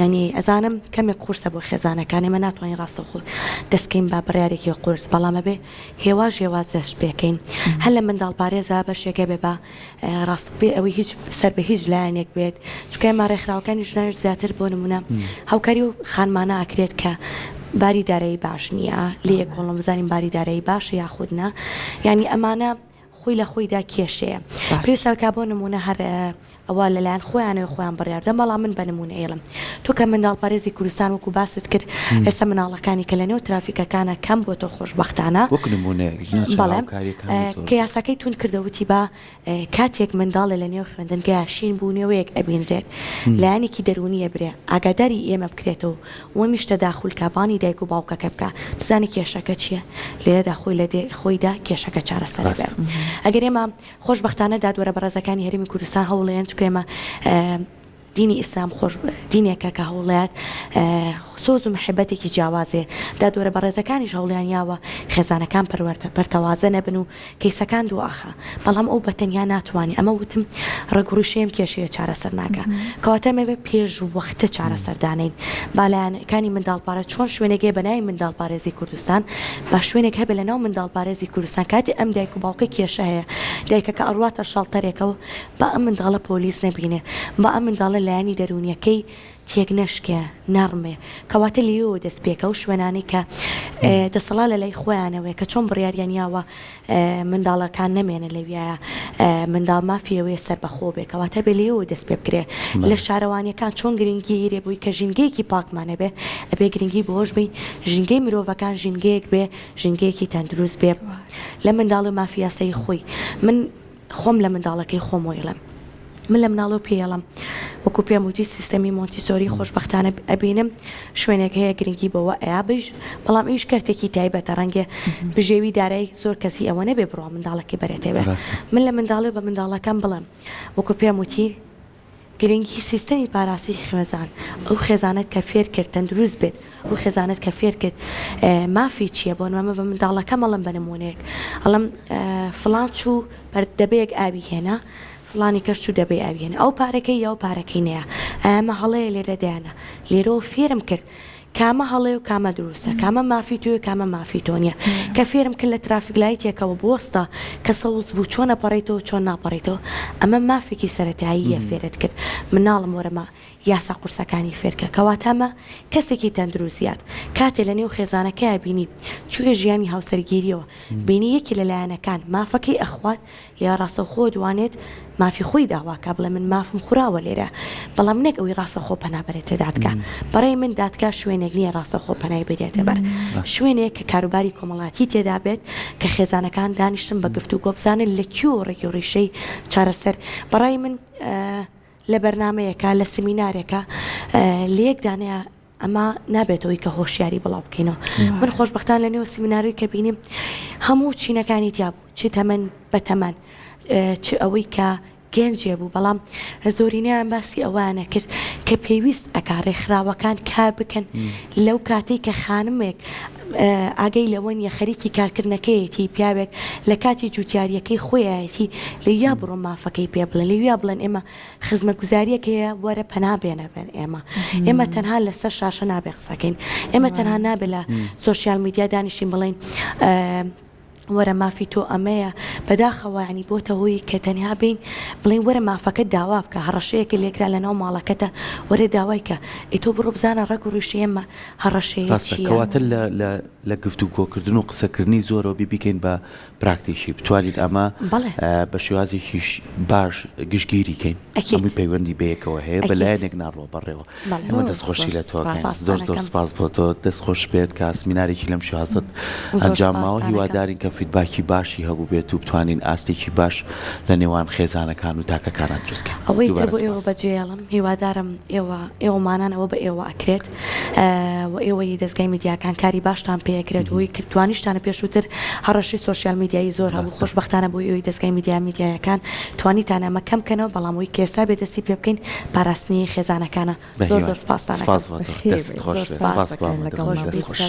یانی ئەزانم کەمێک قورسە بۆ خێزانەکان ئێمە ناتوانین ڕاستەوخۆ دەست کەین بە بڕیارێکی قورس بەڵام ئەبێ هێواش هێواش دەست پێکەین هەر لە منداڵپارێزە بەشێک هەبێ بە ڕاست بێ ئەوەی هیچ سەر بە هیچ لایەنێک بێت چونکە ئێمە ڕێکخراوەکانی ژنانیش زیاتر بۆ نمونە هاوکاری و خانمانە ئەکرێت کە باری دارایی باش نییە لێ کۆڵم بزانین باری دارایی باشە یاخود نا یعنی ئەمانە خۆی لە خۆیدا کێشەیە پێویستە کا بۆ نمونە هەر ئەوە لەلایەن خۆیانەوە خۆیان بڕیاردەن بەڵام من بە نمونە ئەیڵم تۆ کە منداڵپارێزی کوردستان وەکو باست کرد ئێستا مناڵەکانی کە لەنێو ترافیکەکانە کەم بۆتەوە خۆشبەختانە وەک نمونەیەک ژنان چەند بەڵێ هاوکاریەکانی زۆر کە یاساکەی توند کردەوە وتی با کاتێک منداڵێ لە نێو خوێندنگا شین بوونەوەیەک ئەبینرێت لایەنێکی دەروونی ئەبرێ ئاگاداری ئێمە بکرێتەوە وەمیش تەداخول کا بانی دایک و باوکەکە بکا بزانێ کێشەکە چیە لێرەدا خۆی لە خۆیدا کێشەکە چارەسەر ئەبێ ئەگەر ئێمە خۆشبەختانە دادوەرە بەڕێزەکانی هەرێمی کوردستان هەوڵێن چونکە ئێمە دینی ئیسلام خۆش دینێکە کە هەوڵیات سۆز و محبەتێکی جیاوازێ دادوەرە بەڕێزەکانیش هەوڵیان یاوە خێزانەکان پەروەردە پەرتەوازە نەبن و کەیسەکان دواخە بەڵام ئەو بەتەنیا ناتوانێ ئەمە وتم ڕەگ و ڕیشەی ئەم کێشەیە چارەسەر ناکا کەواتە ئەمە بێ پێش وەختە چارەسەر دانێین با لایەنەکانی منداڵپارە چۆن شوێنێک هەیە بە ناوی منداڵپارێزی کوردستان با شوێنێک هەبێ لە ناو منداڵپارێزی کوردستان کاتێ ئەم دایک و باوکە کێشە هەیە دایکەکە ئەڕواتە شەڵتەرێکەوە با ئەم منداڵە پۆلیس نەبینێ با ئەم منداڵە لایەنی دەروونیەکەی تێک نەشکێ نەڕمێ کەواتە لێیەوە دەست پێکە ئەو شوێنانەی کە دەسەڵات لە لای خۆیانەوەیە کە چۆن بڕیاریان یاوە منداڵەکان نەمێنن لەویایە منداڵ مافی ئەوەیە سەربەخۆ بێ کەواتە بێ لێیەوە دەست پێ بکرێ لە شارەوانیەکان چۆن گرنگی رێ بووی کە ژینگەیەکی پاکمان هەبێ ئەبێ گرنگی بەوەش بین ژینگەی مرۆڤەکان ژینگەیەک بێ ژینگەیەکی تەندروست بێ لە منداڵی مافی یاسایی خۆی من خۆم لە منداڵەکەی خۆمەوە ئەڵێم من لە مناڵەوە پێی ئەڵێم وەکو پێم وتی سیستەمی مۆنتیسۆری خۆشبەختانە ئەبینم شوێنێک هەیە گرنگی بەوە ئەیا بژ بەڵام ئەویش کەرتێکی تایبەتە ڕەنگێ بژێوی دارای زۆر کەسی ئەوە نەبێ بڕوا منداڵەکەی بەرێتەوێ من لە منداڵی بە منداڵەکەم بڵێم وەکو پێم وتی گرنگی سیستەمی پاراستنی خێزان، ئەو خێزانەت کە فێر کرد تەندروست بێت، ئەو خێزانەت کە فێر کرد مافی چییە، بۆ نموونە بە منداڵەکەم ئەڵێم بە نموونەیەک ئەڵێم فڵان چوو دەبەیەک ئاوی هێنا، فڵانی کەش چوو دەبەی ئاوی هێنا، ئەو پارەکەی یا ئەو پارەکەی نەیا، ئەمە هەڵەیە لێرە دایانە، لێرەوە فێرم کرد کامە هەڵەیە و کامە دروستە، کامە مافی تۆیە و کامە مافی تۆ نییە. کە فێرم کرد لە ترافیک لایتێکەوە بوەستە، کە سەوز بوو چۆن ئەپەڕیتەوە چۆن ناپەڕیتەوە، ئەمە مافێکی سەرەتاییە فێرت کرد. مناڵم وەرە ما یاسا قورسەکانی فێرکە. کەواتە ئەمە کەسێکی تەندروست یات. کاتێ لە نێو خێزانەکەیا بینی چوویە ژیانی هاوسەرگیرییەوە، بینی یەکێ لە لایەنەکان مافەکەی ئەخوات، یا ڕاستەوخۆ دوانێت مافی خۆی داوا کا بڵێ من مافم خوراوە لێرە بەڵام نەک ئەوەی ڕاستەوخۆ پەنا بەرێتە دادگا بەڕای من دادگا شوێنێک نییە ڕاستەوخۆ پەنای بەرێتە بەر شوێنێک کە کاروباری کۆمەڵاتی تێدا بێت کە خێزانەکان دانیشتن بە گفتوگۆ بزانن لە کوێوە ڕێکی و ڕیشەی چارەسەر بەڕای من لە بەرنامەیەکا لە سمینارێکا لە یەک دانەیە ئەمە نابێتە هۆی کە هۆشیاری بڵاو بکەینەوە من خۆشبەختان لە نێو سیمینارۆی کە بینیم هەموو چینەکانی تیا بوو چ تەمەن بە تەمەن چ ئەوەی کە گەنجێ بوو بەڵام زۆرینەیان باسی ئەوانە کرد کە پێویست ئەکا ڕێکخراوەکان کار بکەن لەو کاتەی کە خانمێک ئاگەی لەوە نیە خەریکی کارکردنەکەیەتی پیاوێک لە کاتی جوتیاریەکەی خۆیایەتی لەویا بڕۆ مافەکەی پێ بڵێن لەویا بڵێن ئێمە خزمەتگوزاریەک هەیە وەرە پەنا بێنە بەر ئێمە ئێمە تەنها لەسەر شاشە نابێ قسەکەین ئێمە تەنها نابێ لە سۆشیال میدیا دانیشین بڵێین وەرە مافی تۆ ئەمەیە بەداخەوە ینی بۆتە هۆی کە تەنها بین بڵێن وەرە مافەکە داوا بکە هەڕەشەیەکە لێکرا لە ناو ماڵەکەتە وەرە داوای کە ئەی تۆ بڕۆ بزانە ڕەگ و ڕیشەی ئەمە هەڕەشەیە ڕاستە چییە؟ کەواتە لە لە لە گفتوگۆکردن و قسەکردنی زۆرەوە بی بیکەین بە پراکتیکی بتوانین ئەمە بە شێوازێکیش باش گشتگیری کەین هەمووی پەیوەندی بەیەکەوە هەیە بە لایەنێک ناڕۆ بەڕێوە ئێمە دەستخۆشی لە تۆ زۆر زۆر سپاس بۆ تۆ دەست خۆش بێت کە سمینارێکی لەم شێوازەت ئەنجام ماوە هیوادارین کە feedback ی باشی هەبوو بێت و بتوانین ئاستێکی باش لە نێوان خێزانەکان و تاکەکانە دروست کەین. ئەوەی تر بۆ ئێوە بەجێیەڵم هیوادارم ئێوە ئێوەمانان ئەوە بە ئێوە ئەکرێت و ئێوەی دەزگای میدیاکان کاری باشتان پێ ئەکرێت و توانیشتانە پێشووتر هەڕەشەی سۆشیال میدیایی زۆر هەبوو خۆشبەختانە بۆ ئێوەی دەزگای میدیا میدیایەکان توانیتانە ئەمە کەم کەنەوە بەڵام ئەوەی کە ئێستا بێ دەستی پێ بکەین پاراستنی خێزانەکانە زۆر زۆر سپاستان ئەکەم. سپاس بۆ تۆ دەستت خۆش بێت سپاس بۆ ئامادەبوونت دەست خۆش.